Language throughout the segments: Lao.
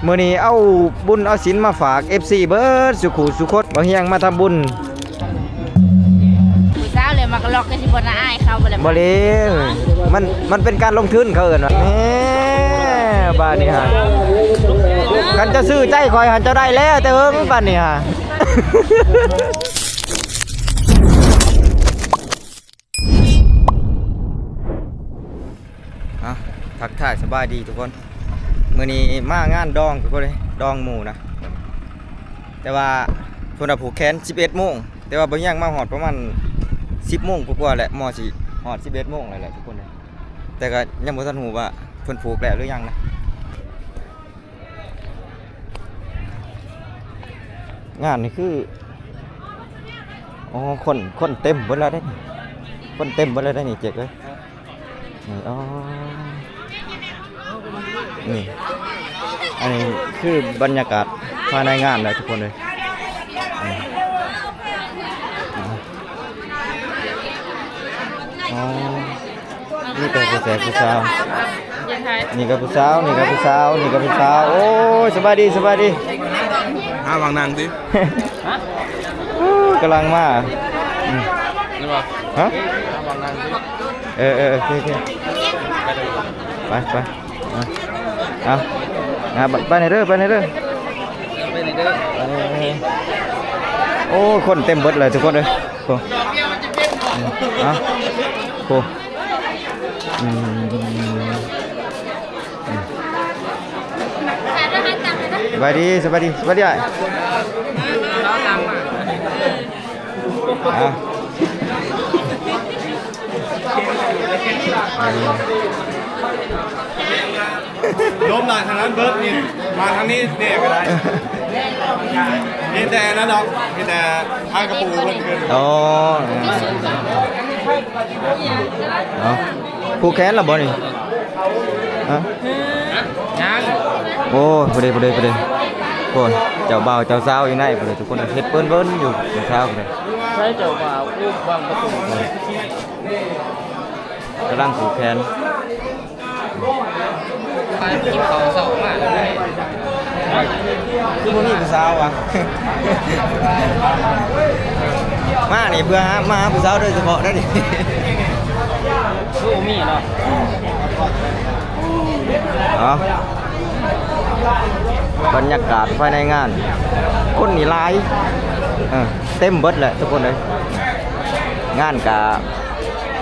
ມື້ນີ້ເອົາບຸນເອົາສິນມາຝາກເອັຟຊີເບິດສູ່ຄູ່ສູ່ຄົນ ບ່າວຮຽງມາທຳບຸນ. ຜູ້ສາວເລີຍມັກລັອກ ກໍຊິບໍ່ໜ້າອາຍເຂົາບໍ່ແລ້ວ. ບໍ່ເລີຍ ມັນ ມັນເປັນການລົງທຶນ ເຂົາເອີ້ນວ່າ. ແນ່ ບາດນີ້ຫາ ຄັນເຈົ້າຊື້ໃຈຂ້ອຍຫັ້ນ ເຈົ້າໄດ້ແລ້ວແຕ່ເຫິງ ບາດນີ້ຫາ. ອ່ະ ທັກທາຍສະບາຍດີທຸກຄົນ. ມື້ນີ້ມາງານດອງທຸກຄົນເລີຍ ດອງໝູ່ນະ ແຕ່ວ່າເພິ່ນວ່າຜູກແຂນສິບເອັດໂມງ ແຕ່ວ່າບ່າວຮຽງມາຮອດປະມານສິບໂມງກວ່າໆແຫຼະ ໝໍຊິຮອດສິບເອັດໂມງແລ້ວແຫຼະທຸກຄົນເລີຍ ແຕ່ກໍຍັງບໍ່ທັນຮູ້ວ່າເພິ່ນຜູກແລ້ວຫຼືຍັງນະ. ງານນີ້ຄື ໂອ້ ຄົນ ຄົນເຕັມເບິດແລ້ວເດ້ນີ້ ຄົນເຕັມເບິດແລ້ວເດ້ນີ້ ເຈັກເອີຍ. ນີ້ ອໍ ນີ້ ອັນນີ້ຄືບັນຍາກາດພາຍໃນງານແຫຼະທຸກຄົນເອີຍ. ອໍ ມີແຕ່ຜູ້ແສຜູ້ສາວ ນີ້ກໍຜູ້ສາວ ນີ້ກໍຜູ້ສາວ ນີ້ກໍຜູ້ສາວ. ໂອ້ຍ ສະບາຍດີ ສະບາຍດີ. ຫາໝ່ອງນັ່ງຕິ ກຳລັງມາ. ອືມ ນີ້ບໍ່ ຮະ ຫາໝ່ອງນັ່ງຕິ. ເອີ ເອີ ໂອເຄ ໂອເຄ ໄປ ໄປ ເອົາ ເອົາ ໄປແດ່ເດີ ໄປແດ່ເດີ ໄປແດ່ເດີ. ໂອ້ ຄົນເຕັມເບິດເລີຍທຸກຄົນເອີຍ. ໂອ້ ເອົາ ໂອ້ ອືມ ສະບາຍດີ ສະບາຍດີ ສະບາຍດີອ້າຍ. ອ່ະ ລົມຫຼາຍທາງນັ້ນເບິດນີ້ ມາທາງນີ້ແດ່ກໍໄດ້. ມີແຕ່ນັ້ນດອກ ມີແຕ່ຜ້າກະປູເພິ່ນຂຶ້ນ. ອໍ ເອົາ ຜູກແຂນແລ້ວບໍ່ນີ້? ຮະ ຍັງ. ໂອ້ ຜູ້ໃດ ຜູ້ໃດ ຜູ້ໃດ ໂອ້ຍ ເຈົ້າບ່າວເຈົ້າສາວຢູ່ໃນ ຜູ້ໃດ ທຸກຄົນເຮັດເບິ່ນໆຢູ່ ເຈົ້າສາວຜູ້ໃດ. ໃຜເຈົ້າບ່າວ? ໂອ້ ບັງປະຕູ ກຳລັງຜູກແຂນ. ກິນເຂົ້າເຊົ້າມາແລ້ວ ຄືບໍ່ມີຜູ້ສາວຫວາ? ມານີ້ເພື່ອຫາ ມາຫາຜູ້ສາວໂດຍສະເພາະໄດ໋ນີ້. ຄືບໍ່ມີເນາະ. ເອົາ ບັນຍາກາດພາຍໃນງານ ຄົນນີ້ຫຼາຍ ເອີ ເຕັມເບິດແຫຼະທຸກຄົນເອີຍ. ງານກະ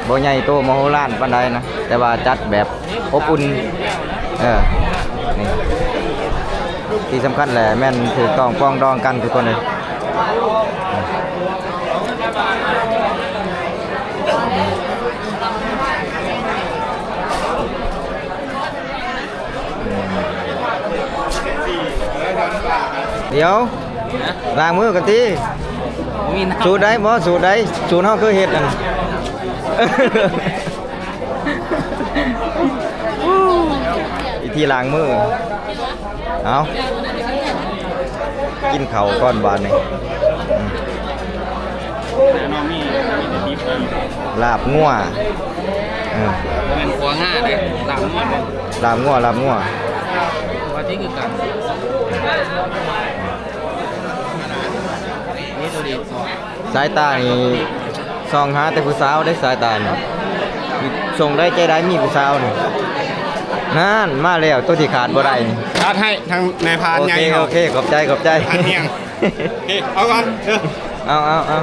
ບໍ່ໃຫຍ່ໂຕມະໂຫລານປານໃດນະ ແຕ່ວ່າຈັດແບບ ອົບອຸ່ນ ເອີ ນີ້ ທີ່ສຳຄັນແຫຼະ ແມ່ນຖືກຕ້ອງປອງດອງກັນທຸກຄົນເອີຍ. ດຽວ ລ້າງມືກັນຕິ. ບໍ່ມີນ້ຳ. ສູດໃດ ບໍ່ ສູດໃດ ສູດເຮົາເຄີຍເຮັດນັ້ນ. ວິທີລ້າງມື. ເອົາ ກິນເຂົ້າກ່ອນບາດນີ້. ອືມ ລາບງົວ. ເອີ ບໍ່ແມ່ນຂົ້ວງາເດ້ ລາບງົວເດ້. ລາບງົວ ລາບງົວ ວ່າທີ່ຄືກັນ. ນີ້ຕົວດີ. ສາຍຕານີ້ສ່ອງຫາແຕ່ຜູ້ສາວເດ້ ສາຍຕານີ້ ສົ່ງໄດ້ໃຈໄດ້ມີຜູ້ສາວນີ້. ນັ້ນ ມາແລ້ວ ຕົວທີ່ຂາດບໍ່ໄດ້ນີ້. ຈັດໃຫ້ທາງນາຍພານໃຫຍ່ເຮົາ. ໂອເຄ ໂອເຄ ຂອບໃຈ ຂອບໃຈ. ໂອເຄ ເອົາກ່ອນເດີ. ເອົາ ເອົາ ເອົາ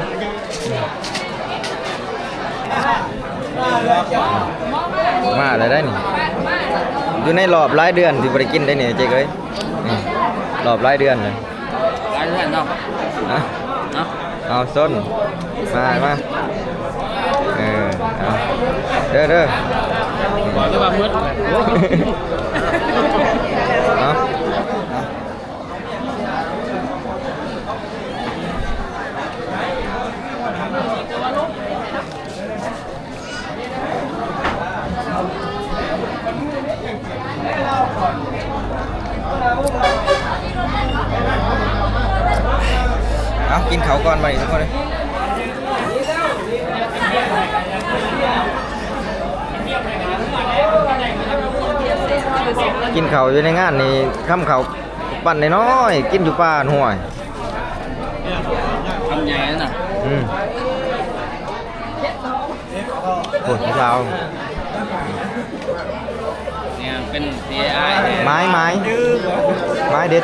ມາແລ້ວໄດ໋ນີ້. ຢູ່ໃນລອບຫຼາຍເດືອນທີ່ບໍ່ໄດ້ກິນໄດ໋ນີ້ ເຈັກເອີຍ. ນີ້ ລອບຫຼາຍເດືອນເລີຍ. ຫຼາຍເຮືອນເນາະ. ນະ ເນາະ. ເອົາ ຊົນ ມາ ມາ. ເອີ ເອົາ ເດີ ເດີ. ບໍ່ ຫຼືວ່າໝົດ. ເອົາ ເອົາ. ເອົາ ກິນເຂົ້າກ່ອນບາດນີ້ທຸກຄົນເອີຍ. ກິນເຂົ້າຢູ່ໃນງານນີ້ ຄຳເຂົ້າ ປັ້ນນ້ອຍໆ ກິນຢູ່ປ່າຫ້ວຍ ຄຳໃຫຍ່ນະ. ອືມ ໂອ້ຍ ຜູ້ສາວ ເປັນ ໄມ້ ໄມ້ ໄມ້ເດັດ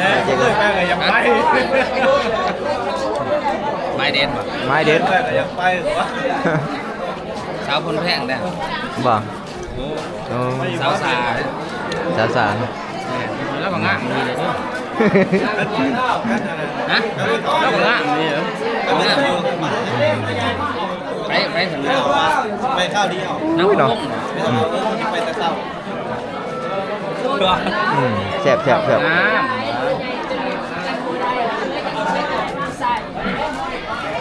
ໄມ້ເດັດບໍ່? ໄມ້ເດັດ ສາວໂພນແພງເດ້ ບໍ່? ໂອ້ ສາວສາ ສາວສາ ແມ່ນ ລາວກໍງາມດີເດ້. ຮະ? ລາວກໍງາມດີເດ້ ງາມຢູ່. ໄປ ໄປ ໄປຄາວດຽວ ໂອ້ຍເນາະ. ອືມ ອືມ ແຊບໆໆ ງາມ.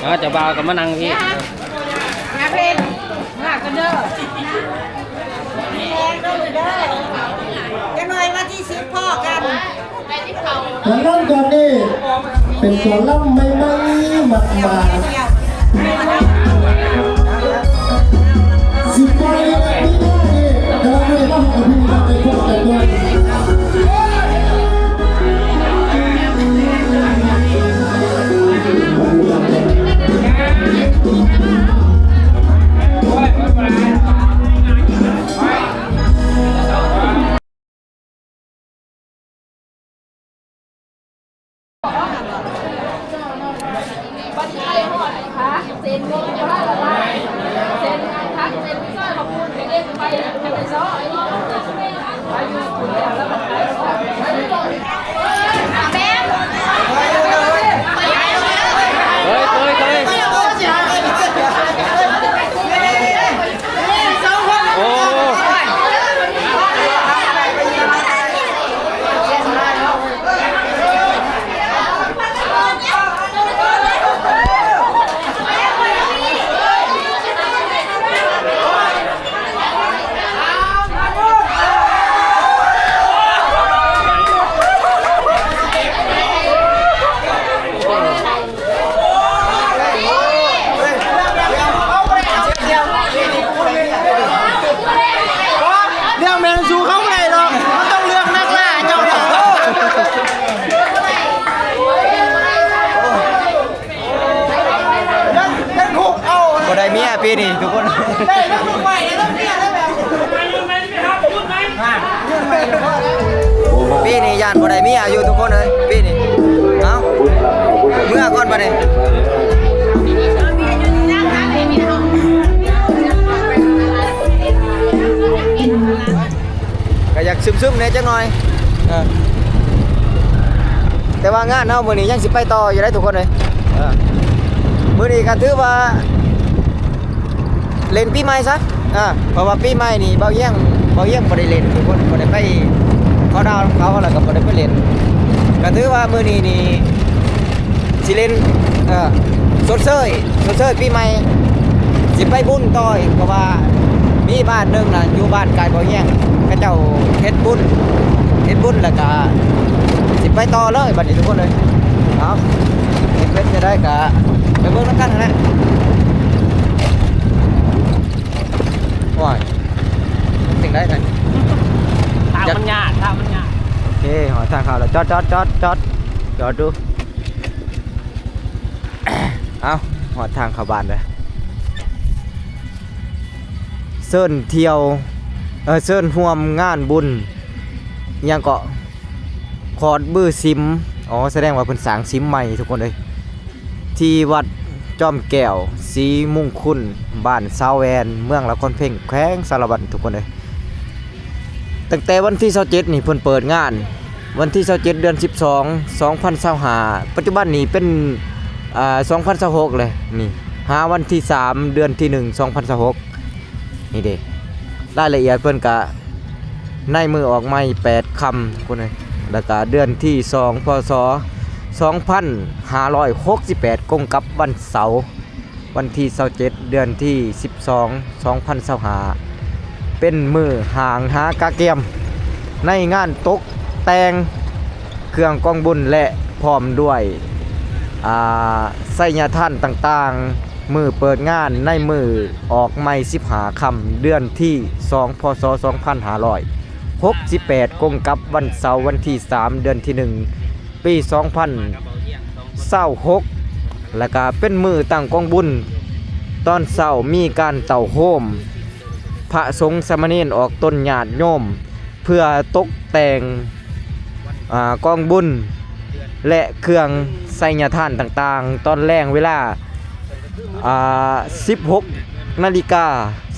ເອີ ເຈົ້າບ່າວກໍມານັ່ງພີ້ ນາເພັນ ເມືອກັນເດີ ມີແຮງເດີ ເດີ ຈັກໜ່ອຍວັນທີສິບພໍ້ກັນ. ໝໍລຳຕອນນີ້ເປັນໝໍລຳໃໝ່ໆ ມາກໆ ຊິໄປປີໜ້ານີ້ ແຕ່ວ່າມື້ນີ້ມາພໍ້ກັບພີ່ນ້ອງໃນພວກແຕ່ກ່ອນ. ເລື່ອງແມ່ນສູ້ເຂົາບໍ່ໄດ້ດອກ ມັນຕ້ອງເລື່ອງນັກລ່າເຈົ້ານີ້. ບໍ່ໄດ້ເມຍປີນີ້ທຸກຄົນ ປີນີ້ຢ້ານບໍ່ໄດ້ເມຍຢູ່ທຸກຄົນເອີຍ ປີນີ້. ເອົ້າ ເມືອກ່ອນບັດນີ້ ກໍຢາກຊຶມໆແດ່ຈັກໜ່ອຍ ເອີ ແຕ່ວ່າງານເຮົາມື້ນີ້ຍັງຊິໄປຕໍ່ຢູ່ເດ້ທຸກຄົນເອີຍ. ເອີ ມື້ນີ້ກໍຖືວ່າ ເລ່ນປີໃໝ່ຊະ ເອີ ເພາະວ່າປີໃໝ່ນີ້ບ່າວຮຽງ ບ່າວຮຽງບໍ່ໄດ້ເລ່ນທຸກຄົນ ບໍ່ໄດ້ໄປເຂົ້າດາວນຳເຂົາ ແລ້ວກໍບໍ່ໄດ້ໄປເລ່ນ. ກໍຖືວ່າມື້ນີ້ນີ້ຊິເລ່ນ ເອີ ຊົດເຊີຍ ຊົດເຊີຍປີໃໝ່ ຊິໄປບຸນຕໍ່ອີກ ເພາະວ່າມີບ້ານໜຶ່ງນະ ຢູ່ບ້ານກາຍບ່າວຮຽງ ເຂົາເຈົ້າເຮັດບຸນ ເຮັດບຸນແລ້ວກໍຊິໄປຕໍ່ເລີຍບັດນີ້ທຸກຄົນເອີຍ. ເອົາ ເປັນຈັ່ງໃດກໍໄປເບິ່ງນຳກັນຫັ້ນແຫຼະ. ໂອ້ຍ ເປັນຈັ່ງໃດນັ້ນ ທາງມັນຍາກ ທາງມັນຍາກ. ໂອເຄ ຮອດທາງເຂົ້າແລ້ວ ຈອດ ຈອດ ຈອດ ຈອດ ຈອດດູ. ເອົ້າ ຮອດທາງເຂົ້າບ້ານແລ້ວ ເຊີນທ່ຽວ ເອີ ເຊີນຮ່ວມງານບຸນ ອີ່ຫຍັງເກາະ ຂອດບືສິມ ອໍ ສະແດງວ່າເພິ່ນສ້າງສິມໃໝ່ທຸກຄົນເອີຍ ທີ່ວັດຈອມແກ້ວສີມຸງຄຸນ ບ້ານຊາວແວ່ນ ເມືອງລະຄອນເພັງ ແຂວງສາລະວັນ ທຸກຄົນເອີຍ. ຕັ້ງແຕ່ວັນທີຊາວເຈັດນີ້ເພິ່ນເປີດງານ ວັນທີຊາວເຈັດ ເດືອນສິບສອງ ສອງພັນຊາວຫ້າ ປັດຈຸບັນນີ້ເປັນ ອ່າ ສອງພັນຊາວຫົກແລ້ວນີ້ ຫາວັນທີສາມ ເດືອນທີໜຶ່ງ ສອງພັນຊາວຫົກ ນີ້ເດ້. ລາຍລະອຽດເພິ່ນກະ ໃນມື້ອອກໃໝ່ແປດຄ່ຳພຸ້ນເອີຍ ແລ້ວກະເດືອນທີສອງ ພ.ສ. ສອງພັນຫ້າຮ້ອຍຫົກສິບແປດ ກົງກັບວັນເສົາ ວັນທີຊາວເຈັດ ເດືອນທີສິບສອງ ສອງພັນຊາວຫ້າ ເປັນມື້ຫ້າງຫາກະກຽມ ໃນງານຕົກແຕ່ງເຄື່ອງກອງບຸນ ແລະ ພ້ອມດ້ວຍ ອ່າ ໄສຍະທານຕ່າງໆ ມື້ເປີດງານໃນມື້ອອກໃໝ່ສິບຫ້າຄ່ຳ ເດືອນທີສອງ ພ.ສ. ສອງພັນຫ້າຮ້ອຍຫົກສິບແປດ ກົງກັບວັນເສົາ ວັນທີສາມ ເດືອນທີໜຶ່ງ ປີສອງພັນຊາວຫົກ ແລ້ວກະເປັນມື້ຕັ້ງກອງບຸນ. ຕອນເຊົ້າມີການເຕົ້າໂຮມ ພະສົງສາມະເນນອອກຕົນ ຍາດໂຍມ ເພື່ອຕົກແຕ່ງ ອາ ກອງບຸນ ແລະ ເຄື່ອງໄສຍະທານຕ່າງໆ. ຕອນແລງເວລາ ອາ ສິບຫົກນາລິກາ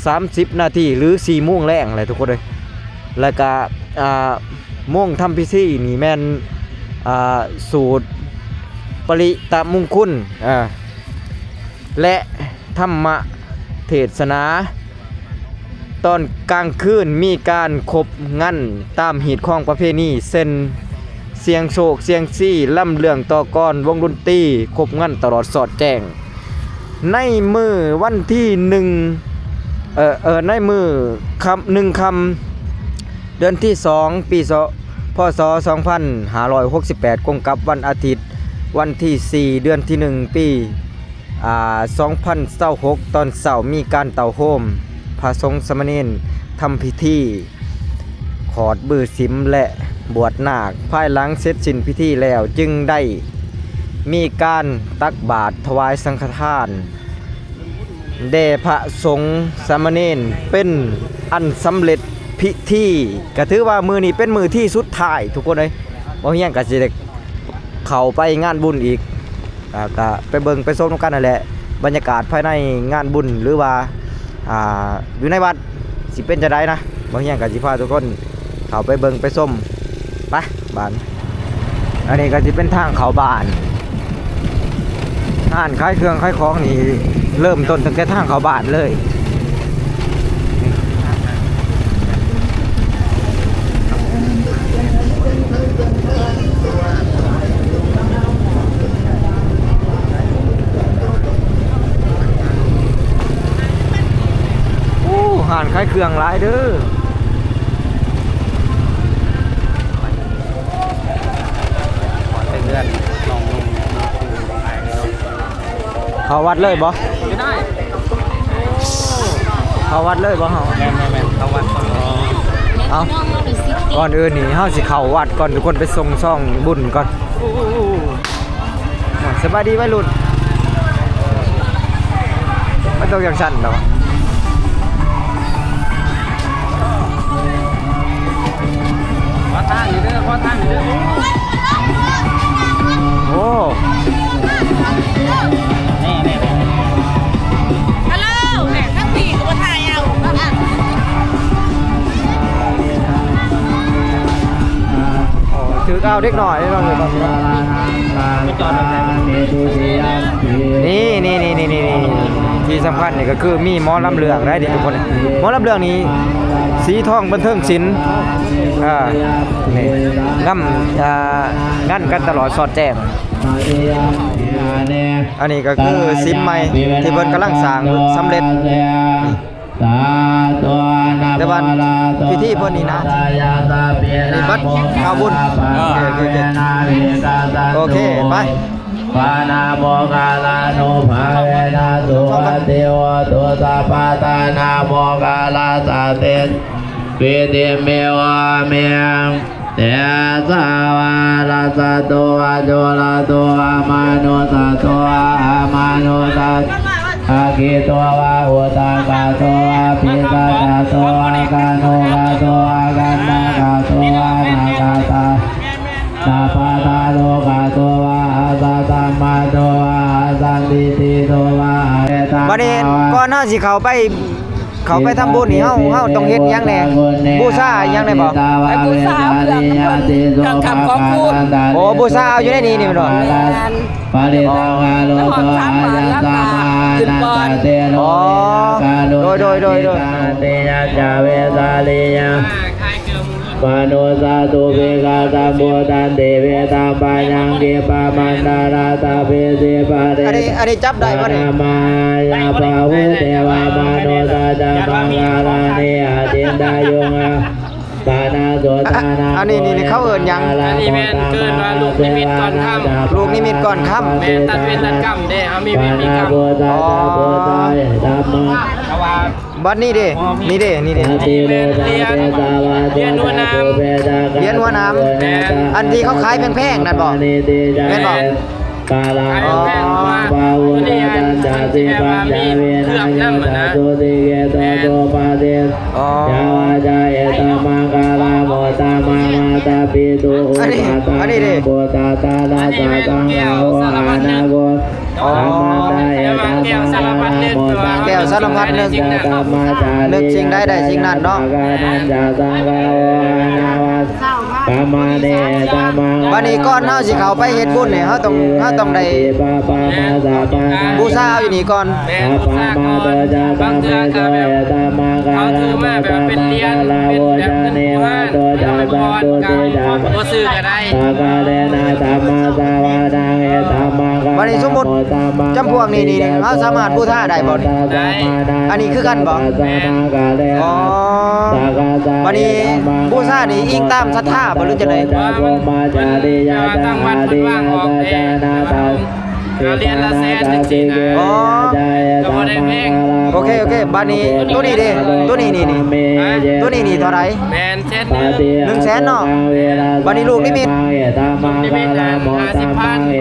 ສາມສິບນາທີ ຫຼື ສີ່ໂມງແລງແຫຼະທຸກຄົນເອີຍ. ແລ້ວກະ ອາ ໂມງທຳພິທີນີ້ແມ່ນ ອາ ສູດປະລິຕະມຸງຄຸນ ອາ ແລະ ທຳມະເທດສະໜາ. ຕອນກາງຄືນມີການຄົບງັນຕາມຮີດຄອງປະເພນີ ເຊັ່ນ ສຽງໂຊກສຽງຊີ ລຳເລື່ອງຕໍ່ກອນ ວົງດົນຕີ ຄົບງັນຕະຫຼອດສອດແຈ້ງ. ໃນມື້ວັນທີໜຶ່ງ ເອີ ເອີ ໃນມື້ຄ່ຳ ໜຶ່ງຄ່ຳ ເດືອນທີສອງ ປີ ສ- ພ.ສ. ສອງພັນຫ້າຮ້ອຍຫົກສິບແປດ ກົງກັບວັນອາທິດ ວັນທີສີ່ ເດືອນທີໜຶ່ງ ປີ ອາ ສອງພັນຊາວຫົກ ຕອນເຊົ້າມີການເຕົ້າໂຮມ ພະສົງສາມະເນນທຳພິທີຂອດບືສິມ ແລະ ບວດນາກ. ພາຍຫຼັງເສັດສິ້ນພິທີແລ້ວ ຈຶ່ງໄດ້ມີການຕັກບາດຖວາຍສັງຄະທານ ແດ່ພະສົງສາມະເນນເປັນອັນສຳເລັດພິທີ. ກະຖືວ່າມື້ນີ້ເປັນມື້ທີສຸດທ້າຍທຸກຄົນເອີຍ. ບໍ່ຮຽງກະຊິໄດ້ເຂົ້າໄປງານບຸນອີກ ກະ ກະໄປເບິ່ງໄປຊົມນຳກັນຫັ້ນແຫຼະ ບັນຍາກາດພາຍໃນງານບຸນ ຫຼືວ່າ ອ່າ ຢູ່ໃນວັດຊິເປັນຈັ່ງໃດນະ. ບໍ່ຮຽງກະຊິພາທຸກຄົນເຂົ້າໄປເບິ່ງໄປຊົມ. ໄປ ບາດນີ້ ອັນນີ້ກໍຊິເປັນທາງເຂົ້າບ້ານ. ຮ້ານຂາຍເຄື່ອງຂາຍຂອງນີ້ເລີ່ມຕົ້ນຕັ້ງແຕ່ທາງເຂົ້າບ້ານເລີຍ. ໂອ້ ຮ້ານຂາຍເຄື່ອງຫຼາຍເດີ. ໄປເຮືອນນ້ອງນຸ່ງ ເຂົ້າວັດເລີຍບໍ່? ເຂົ້າວັດເລີຍບໍ່ເຮົາ? ແມ່ນໆໆ ເຂົ້າວັດກ່ອນ. ເອົ້າ ກ່ອນອື່ນນີ້ເຮົາຊິເຂົ້າວັດກ່ອນ ທຸກຄົນໄປສົ່ງຊອງບຸນກ່ອນ. ສະບາຍດີໄວລຸ້ນ ມັນຕ້ອງຈັ່ງຊັ້ນດອກ. ຂໍທາງນີ້ເດີ ຂໍທາງນີ້ເດີ. ໂອ້ ນີ້ໆໆ ຮັລໂຫຼ ແມ່ນທັງປີກໍບໍ່ຖ່າຍເອົາ. ຖືກເອົາເດັກນ້ອຍເນາະ. ນີ້ໆໆໆ ທີ່ສຳຄັນນີ້ກໍຄືມີໝໍລຳເລື່ອງໄດ໋ນີ້ທຸກຄົນ. ໝໍລຳເລື່ອງນີ້ ສີທອງບັນເທີງສິນ ເອີ ນີ້ ນຳ ເອີ ງານກັນຕະຫຼອດສອດແຈ້ງ. ອັນນີ້ກໍຄືສິມໃໝ່ທີ່ເພິ່ນກຳລັງສ້າງສຳເລັດ. ແຕ່ວ່າພິທີເພິ່ນນີ້ນະ ອັນນີ້ບັດເຂົ້າບຸນ. ເອີ ໂອເຄ ໂອເຄ ໂອເຄ ໂອເຄ ໄປ. ປະນະໂມກາລານຸພາເວນະ ສຸວັດທິໂຫຕຸ ສັບພະທານາໂມກາລາສະຕິ ປີຕິເມວະເມ ເຕສາວາ ລັດສະໂຕ ອະຈຸລະໂຕ ອະມານຸສະໂຕ ອະມານຸສະ ອະກິໂຕວາ ອຸທະກະໂຕວາ ພິສັດຈະໂຕວາ ຄະນຸກະໂຕວາ ກັນທະກະໂຕວາ ນາຄະຕາ ນາພະທາໂລກະໂຕວາ ອາສະຕະມະໂຕວາ ອາສັນທິຕິໂຕວາ ອາເວຕະ ບັດນີ້ ກ່ອນເຮົາຊິເຂົ້າໄປ ເຂົ້າໄປທຳບຸນນີ້ ເຮົາ ເຮົາຕ້ອງເຮັດຫຍັງແດ່? ບູຊາຫຍັງແດ່ບໍ່? ໄປບູຊາເອົາເຄື່ອງ ເຄື່ອງຄຳຂອງຄຸນ. ໂອ້ ບູຊາເອົາຢູ່ໃນນີ້ນີ້ແມ່ນບໍ່? ແມ່ນ. ປະລິຕັງຄາໂລໂຕອາຍະຕະມະຫານັດຕະເຕໂລ ໂດຍ ໂດຍ ໂດຍ ໂດຍ ເຕຍະຈາເວສາລີຍະ ມະນຸສາຕຸເບກະສັມພຸດທັນຕິເວທັມປະຍັງ ຄິບປະມັນຕະລະຕະເບສີປະເຣ ອັນນີ້ ອັນນີ້ຈັບໄດ້ບໍ່ນີ້? ມະຫາຍາບາຫູເຕວະມະນຸສາຈະມັງຄະລານິ ອະຈິນຕະຍຸງ ອະ ອັນນີ້ ນີ້ ນີ້ເຂົາເອີ້ນຫຍັງ? ອັນນີ້ແມ່ນເອີ້ນວ່າລູກນິມິດກ່ອນຄ່ຳ. ລູກນິມິດກ່ອນຄ່ຳ. ແມ່ນ ຕັດເວນຕັດກຳເດ້ ເຮົາມີເວນມີກຳ. ອໍ ບັດນີ້ເດ້ ນີ້ເດ້ ນີ້ເດ້ ອັນນີ້ແມ່ນຫຼຽນ ຫຼຽນຫົວໜາມ ຫຼຽນຫົວ ນ້ຳ ແມ່ນ ອັນທີ່ເຂົາຂາຍແພງໆນັ້ນບໍ່? ແມ່ນບໍ່? ຂາຍແພງໆ ເພາະວ່າໂຕນີ້ມັນຊິແບບວ່າມີເຄືອບນຳຫັ້ນນະ ແມ່ນ ອໍ ອັນນີ້ ອັນນີ້ເດ ອັນນີ້ແມ່ນແກ້ວສາລະພັດນຶກ ອໍ ແປວ່າແກ້ວສາລະພັດນຶກ ແກ້ວສາລະພັດນຶກ ນຶກສິ່ງໃດໄດ້ສິ່ງນັ້ນເນາະ ແມ່ນ ບາດນີ້ກ່ອນເຮົາຊິເຂົ້າໄປເຮັດບຸນນີ້ ເຮົາຕ້ອງ ເຮົາຕ້ອງໄດ້ບູຊາເອົາຢູ່ນີ້ກ່ອນ ແມ່ນ ບູຊາກ່ອນ ບາງເທື່ອກໍແບບເຂົາຖືມາແບບເປັນຫຼຽນ ເປັນແບບເງິນໂບຮານ ເອົາໄປບອນ ກໍບໍ່ຊື້ກໍໄດ້ ບາດນີ້ສົມມຸດຈຳພວກນີ້ນີ້ ເຮົາສາມາດບູຊາໄດ້ບໍ່? ໄດ້ ອັນນີ້ຄືກັນບໍ່? ແມ່ນ ອໍ ບາດນີ້ບູຊານີ້ອີງຕາມສັດທາບໍ່ ຫຼືຈັ່ງໃດ? ວ່າມັນ ມັນແບບວ່າທາງວັດເພິ່ນວາງອອກແດ່ ເອີ ຫຼຽນລະແສນຈັ່ງຊີ້ນະ ອໍ ກໍບໍ່ໄດ້ແພງ ໂອເຄ ໂອເຄ ບາດນີ້ໂຕນີ້ເດ ໂຕນີ້ນີ້ ຮະ ໂຕນີ້ນີ້ເທົ່າໃດ? ແມ່ນ ແສນໜຶ່ງ ໜຶ່ງແສນເນາະ ບາດນີ້ລູກນິມິດ ລູກນິມິດຫ້າສິບພັນ ອໍ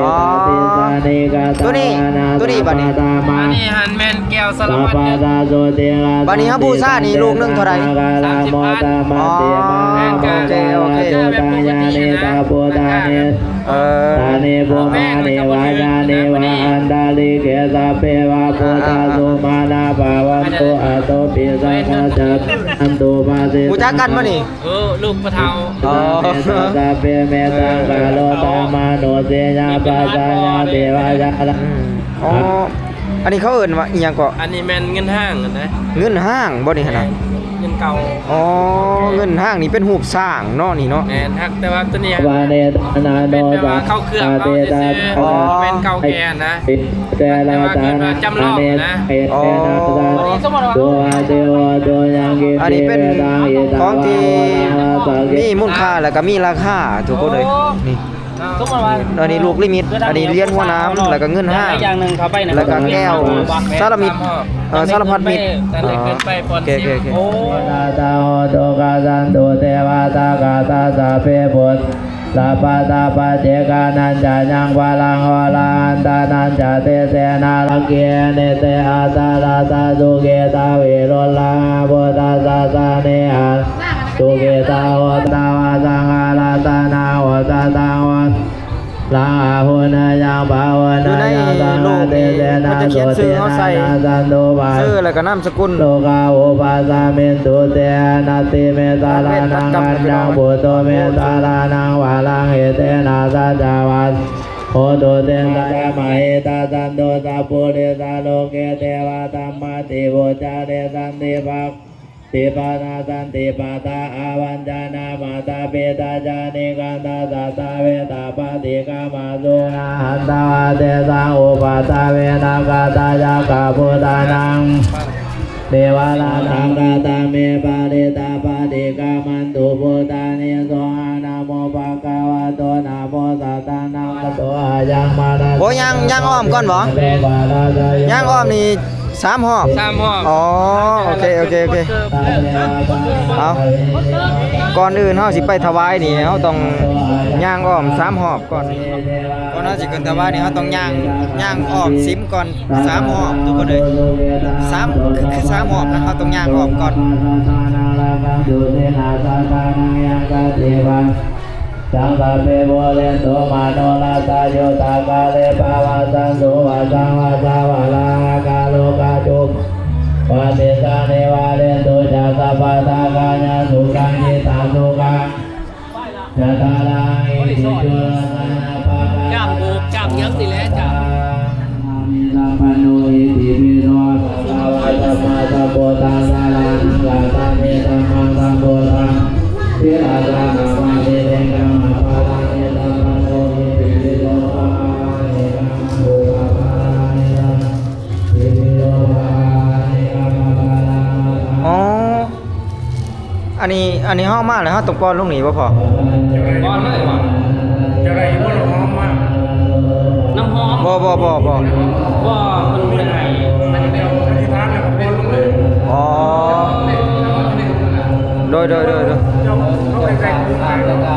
ໂຕນີ້ ໂຕນີ້ບາດນີ້ ອັນນີ້ຫັ້ນແມ່ນແກ້ວສາລະພັດ ບາດນີ້ເຮົາບູຊານີ້ລູກໜຶ່ງເທົ່າໃດ? ສາມສິບພັນ ອໍ ແມ່ນ ໂອເຄ ໂອເຄ ແບບປົກກະຕິນະ ລາຄາແບບ ເອີ ຕານິ ບໍ່ແພງ ແລ້ວກໍບໍ່ຖືກນະ ບັດນີ້ ອັນຕະລິເກ ສັບເພ ວະ ພຸດທາ ສຸມານາ ພະວັນຕຸ ອະໂຕ ປິ ສາຄະ ຈັນ ອັນຕຸ ພາສິ ຮູ້ຈັກກັນບໍ່ນີ້? ເອີ ລູກພໍ່ເຖົ້າ ອໍ ເມຕຕາ ສັບເພ ເມຕັງ ກະໂຣ ທຳມານຸດທິ ຍາ ປັດຊາຍາ ເທວະ ຍາ ລະ ອືມ ອໍ ອັນນີ້ເຂົາເອີ້ນວ່າອີ່ຫຍັງເກາະ? ອັນນີ້ແມ່ນເງິນຫ້າງຫັ້ນນະ ເງິນຫ້າງບໍ່ນີ້ຫັ້ນນະ? ແມ່ນ ເງິນເກົ່າ ອໍ ເງິນຫ້າງນີ້ເປັນຮູບຊ້າງເນາະ ນີ້ເນາະ ແມ່ນ ຮັກ ແຕ່ວ່າໂຕນີ້ ເປັນແບບວ່າເຂົາເຄື່ອບເອົາຊື່ໆ ອໍ ບໍ່ແມ່ນເກົ່າແກ່ນະ ແຕ່ວ່າເອີ້ນວ່າຈຳລອງນະ ອໍ ອັນນີ້ເປັນຂອງທີ່ມີມູນຄ່າ ແລ້ວກໍມີລາຄາ ທຸກຄົນເອີຍ ນີ້ ອັນນີ້ລູກນິມິດ ອັນນີ້ຫຼຽນຫົວໜາມ ແລ້ວກໍເງິນຫ້າງ ແລ້ວກໍແກ້ວສາລະມິດ ເອີ ສາລະພັດມິດ ອໍ ໂອເຄ ໂອເຄ ໂອເຄ ໂອ ຕາໂຫຕຸ ກະສັນຕຸ ເທວະ ສັກກະ ສັບເພ ພຸດ ສະ ປະ ຕະ ປະ ເຈ ກາ ນັນຈະ ຍັງ ພະລັງ ໂອ ລະ ຫັນ ຕະ ນັນຈະ ເຕ ເສ ນະ ລັກ ເກ ເນ ເຕ ອັດຕະ ລະ ຕະ ສຸ ເກ ຕະ ວິ ລຸ ລະ ຫະ ພຸດທະ ສະ ສະ ເນ ຫະ ສຸ ເກ ຕະ ໂຫ ຕະ ວະ ສັງ ຄະ ລັດຕະ ນະ ໂອ ສະ ຕະ ໂຫ ລັງ ອະ ຫຸນ ນະ ຍັງ ພະ ຫຸນ ນະ ຍັງ ສັງ ຄະ ເຕ ເສ ນະ ໂສ ເຕ ນະ ນະ ສັນຕຸ ພະ ຊື່ ແລ້ວກໍນາມສະກຸນ ໂລກາ ອຸປະສະມິນຕຸ ເຕ ອະ ນັດ ຕິ ເມ ສະ ຣະ ນັງ ອັນ ຍັງ ພຸດໂທ ເມ ສະ ຣະ ນັງ ວະ ລັງ ເອ ເຕ ນະ ສັດ ຈະ ວະ ໂຫຕຸ ເຕ ສະ ຍະ ມະ ຫິ ຕະ ສັນຕຸ ສັບ ປຸ ຣິ ສະ ໂລ ເກ ເທ ວະ ທຳ ມະ ຕິ ປຸດ ຈະ ເຣ ສັນຕິ ພະ ຕິ ພະ ນະ ສັນຕິ ພະ ທະ ອະ ວັນ ຈະ ນາ ມະ ຕະ ປິ ຕະ ຈະ ນິ ຄັນ ທະ ສະ ທະ ເວ ຕະ ປະ ຕິ ກະ ມະ ສຸ ຫະ ຫັນ ທະ ວະ ເທ ສັງ ອຸປະ ທະ ເວ ນະ ຄະ ທະ ຍັກ ຂະ ພຸດທາ ນັງ ເທວະ ຣາ ນັງ ຄະ ທະ ເມ ປະ ຣິດ ຕະ ປະ ຕິ ກະ ມັນ ຕຸ ພຸດທາ ນິ ໂສ ຫະ ນະໂມ ພະ ຄະ ວະ ໂຕ ນະໂມ ຕັດສະ ນະ ໂຕ ອາຍັງ ມະ ໂອ້ ຍ່າງ ຍ່າງອ້ອມກ່ອນບໍ່? ຍ່າງອ້ອມນີ້ສາມຮອບ ສາມຮອບ ອໍ ໂອເຄ ໂອເຄ ໂອເຄ ເອົາ ກ່ອນອື່ນເຮົາຊິໄປຖວາຍນີ້ ເຮົາຕ້ອງຍ່າງອ້ອມສາມຮອບກ່ອນ ກ່ອນເຮົາຊິຂຶ້ນຖວາຍນີ້ ເຮົາຕ້ອງຍ່າງ ຍ່າງອ້ອມສິມກ່ອນ ສາມຮອບ ທຸກຄົນເອີຍ ສາມ ຄື ຄືສາມຮອບນະ ເຮົາຕ້ອງຍ່າງອ້ອມກ່ອນ ສັງ ສັບເພ ປູເຣນຕຸ ມະໂນ ລະ ທາ ໂຍ ທະ ກາ ເລ ປະ ວະ ສະນ ຕຸ ສັບ ພະ ຊາ ວະ ລະ ຫະ ກາ ໂລ ກາ ຈຸ ປັດຕິ ສາ ນິ ວາ ເຣນຕຸ ຈະ ສັບ ພະ ທາ ກາ ຍະ ສຸ ກາ ຈິ ຕະ ສຸ ກາ ຈະ ຕາ ລະ ຫະ ອິ ຕິ ຈຸ ລະ ສະ ນະ ປະ ກາ ຈັບໂອກ ຈັບຫຍັງນີ້ແຫຼະ ຈັບ ເມ ສະ ປັນໂນ ອິຕິ ປິ ໂສ ພະ ຄະ ວາ ສຳມາ ສຳ ພຸດ ທັດ ສະ ສະ ຣະ ນັງ ກາ ສາ ມິ ສຳ ມັງ ສຳ ພຸດ ທັງ ທິ ລະ ສະ ນະ ມະ ສິ ເນ ກະ ມະ ພະ ລະ ເມ ສະ ປັນໂນ ອິຕິ ປິ ໂສ ພະ ຄະ ວາ ເອ ກະ ມະ ໂຫ ພະ ຄະ ລະ ເມ ສະ ອໍ ອັນນີ້ ອັນນີ້ເຮົາມາແລ້ວ ເຮົາຕ້ອງປ້ອນລົງນີ້ບໍ່ພໍ່? ປ້ອນເລີຍບໍ່? ຈະໄດ້ຢູ່ບໍ່ ນ້ຳຫອມມາ? ນ້ຳຫອມ? ບໍ່ ບໍ່ ບໍ່ ບໍ່ ບໍ່ ເພິ່ນບໍ່ໄດ້ໃຫ້ ເຈົ້າອະທິຖານແລ້ວກໍປ້ອນລົງເລີຍ ອໍ ໂດຍ ໂດຍ ໂດຍ ໂດຍ ເຈົ້າເອົາໃກ້ໆ ແລ້ວກໍ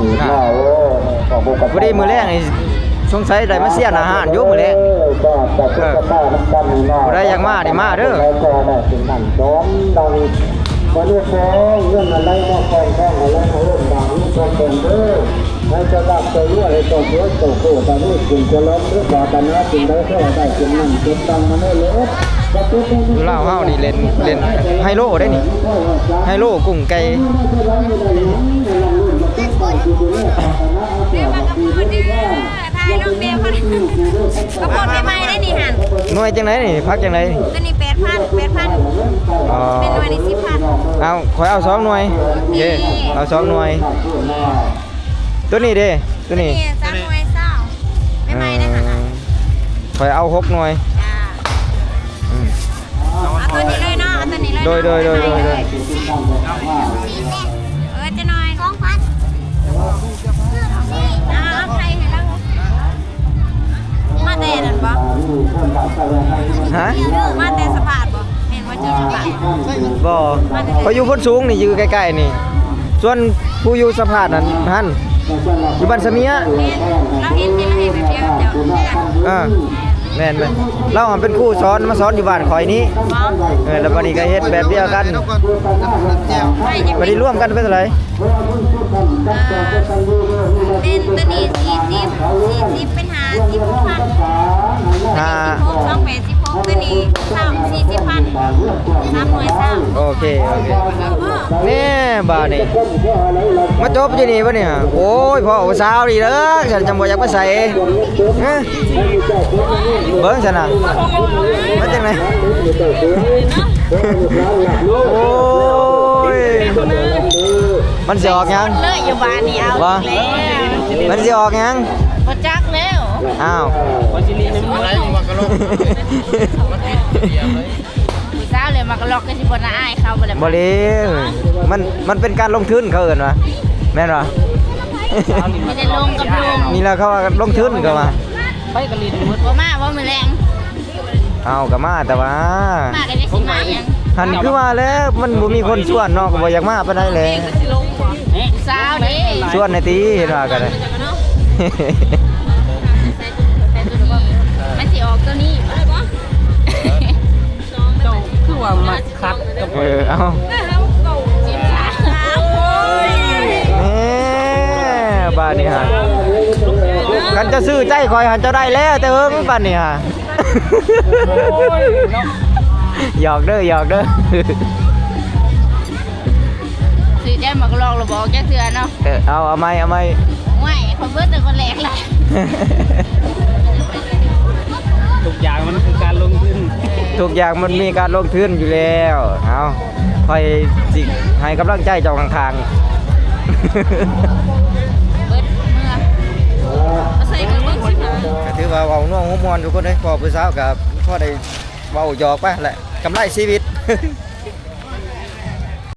ອ່າ ພໍດີມື້ແລງນີ້ສົງໄສໄດ້ມາຊຽນອາຫານຢູ່ມື້ແລງ. ເອີ ຜູ້ໃດຢາກມານີ້ມາເດີ. ຢູ່ລາວເຮົານີ້ເລ່ນ ເລ່ນໄຮໂລໄດ໋ນີ້ ໄຮໂລກຸ້ງໄກ່. ເດ້ມາກັບເພິ່ນເດີ ຖ່າຍຮູບແບບເພິ່ນ ກັບເພິ່ນໃໝ່ໆໄດ໋ນີ້ຫັ້ນ. ໜ່ວຍຈັ່ງໃດນີ້ ຜັກຈັ່ງໃດນີ້? ຕົວນີ້ແປດພັນ ແປດພັນ ອໍ ເປັນໜ່ວຍນີ້ສິບພັນ. ເອົາ ຂ້ອຍເອົາສອງໜ່ວຍ. ໂອເຄ ໂອເຄ ເອົາສອງໜ່ວຍ. ຕົວນີ້ເດ້ ຕົວນີ້ ຕົວນີ້ສາມໜ່ວຍຊາວ ໃໝ່ໆໄດ໋ຫັ້ນນະ. ຂ້ອຍເອົາຫົກໜ່ວຍ. ຈ້າ ອືມ ເອົາຕົວນີ້ເລີຍເນາະ ເອົາຕົວນີ້ເລີຍເນາະ. ໂດຍ ໂດຍ ໂດຍ ໂດຍ ໂດຍ. ເອີ ຈະໜ່ອຍ ສອງພັນ. ເອົາ ເອົາໄຂ່ໃຫ້ລາວ. ມາແຕ່ນັ້ນບໍ່? ຮະ? ມາແຕ່ສະພາດບໍ່? ແມ່ນບໍ່? ຈີນສະພາດບໍ່? ມາແຕ່ໃສ? ຂ້ອຍຢູ່ໂພນສູງນີ້ ຢູ່ໃກ້ໆນີ້. ສ່ວນຜູ້ຢູ່ສະພາດນັ້ນຫັ້ນ ຢູ່ບ້ານສະເມຍ. ແມ່ນ ລາວເຫັນ ເຫັນ ເຫັນແບບດຽວເຈົ້າ. ອ່າ ແມ່ນໆ ລາວເປັນຄູສອນ ມາສອນຢູ່ບ້ານຂ້ອຍນີ້. ບໍ່? ເອີ ແລ້ວບັດນີ້ກໍເຮັດແບບດຽວກັນ. ບັດນີ້ລວມກັນເປັນເທົ່າໃດ? ເອີ ເປັນຕົວນີ້ສີ່ສິບ ສີ່ສິບເປັນຫ້າສິບພັນ. ຫ້າ ສອງແປດສິບຫົກ ຕົວນີ້ຊາວ ສີ່ສິບພັນ ສາມໜ່ວຍຊາວ. ໂອເຄ ໂອເຄ. ນີ້ບາດນີ້ມາຈົບຢູ່ນີ້ບໍ່ນີ້? ໂອ້ຍ ພໍ່ຜູ້ສາວນີ້ເດີ ສັນຈັ່ງບໍ່ຢາກໄປໃສ. ຮະ? ເບິ່ງຊັ້ນນະ ມັນຈັ່ງໃດ? ໂອ້ຍ ມັນຊິອອກຫຍັງ? ເລີຍຢູ່ບ້ານນີ້ ເອົາ ບໍ່ ອີກແລ້ວ. ມັນຊິອອກຫຍັງ? ບໍ່ຈັກແລ້ວ. ອ້າວ ຜູ້ສາວເລີຍມັກລອກ ກໍຊິບໍ່ໜ້າອາຍເຂົາບໍ່ແລ້ວ. ບໍ່ເລີຍ ມັນ ມັນເປັນການລົງທຶນ ເຂົາເອີ້ນວ່າ ແມ່ນບໍ່? ມີແຕ່ລົງກັບລົງ. ນີ້ແຫຼະເຂົາວ່າລົງທຶນ ເຂົາວ່າ. ໄປກໍຫຼິ້ນໝົດ. ບໍ່ມາບໍ່ມື້ແລງ? ເອົາ ກໍມາ ແຕ່ວ່າ ມາກໍຈະຊິມາຫຍັງ? ຫັ້ນຄືວ່າແຫຼະ ມັນບໍ່ມີຄົນຊວນເນາະ ກໍບໍ່ຢາກມາປານໃດແຫຼະ. ຜູ້ສາວເດ້ ຊວນແດ່ຕິ ເຫັນວ່າກໍໄດ້. ມັນຊິອອກຕົວນີ້ບໍ່? ເຈົ້າຄືວ່າມັກ ຄັດກັບ ເອີ ເອົາ ແມ່ ບາດນີ້ຫາ ຄັນເຈົ້າຊື້ໃຈຂ້ອຍຫັ້ນ ເຈົ້າໄດ້ແລ້ວແຕ່ເຫິງ ບາດນີ້ຫາ. ໂອ້ຍ ຫຍອກເດີ ຫຍອກເດີ. ຊື້ແຈ່ມໝາກກະລອກລະບອກຈັກເທື່ອເນາະ. ເອີ ເອົາ ເອົາໃໝ່ ເອົາໃໝ່. ໂອ້ຍ ຂ້ອຍເບິດແຕ່ຄົນແລກລະ. ທຸກຢ່າງມັນຄືການລົງທຶນ ທຸກຢ່າງມັນມີການລົງທຶນຢູ່ແລ້ວ. ເອົາ ຂ້ອຍຊິໃຫ້ກຳລັງໃຈເຈົ້າຂ້າງໆ. ເບິດເມືອ ມາໃສ່ເບິ່ງ ເບິ່ງຊິຫາ. ກໍຖືວ່າເວົ້ານົວຫົວມ່ວນທຸກຄົນເດ້ ພໍຜູ້ສາວກໍພໍໄດ້ເວົ້າຫຍອກໄປແຫຼະ ກຳໄລຊີວິດ.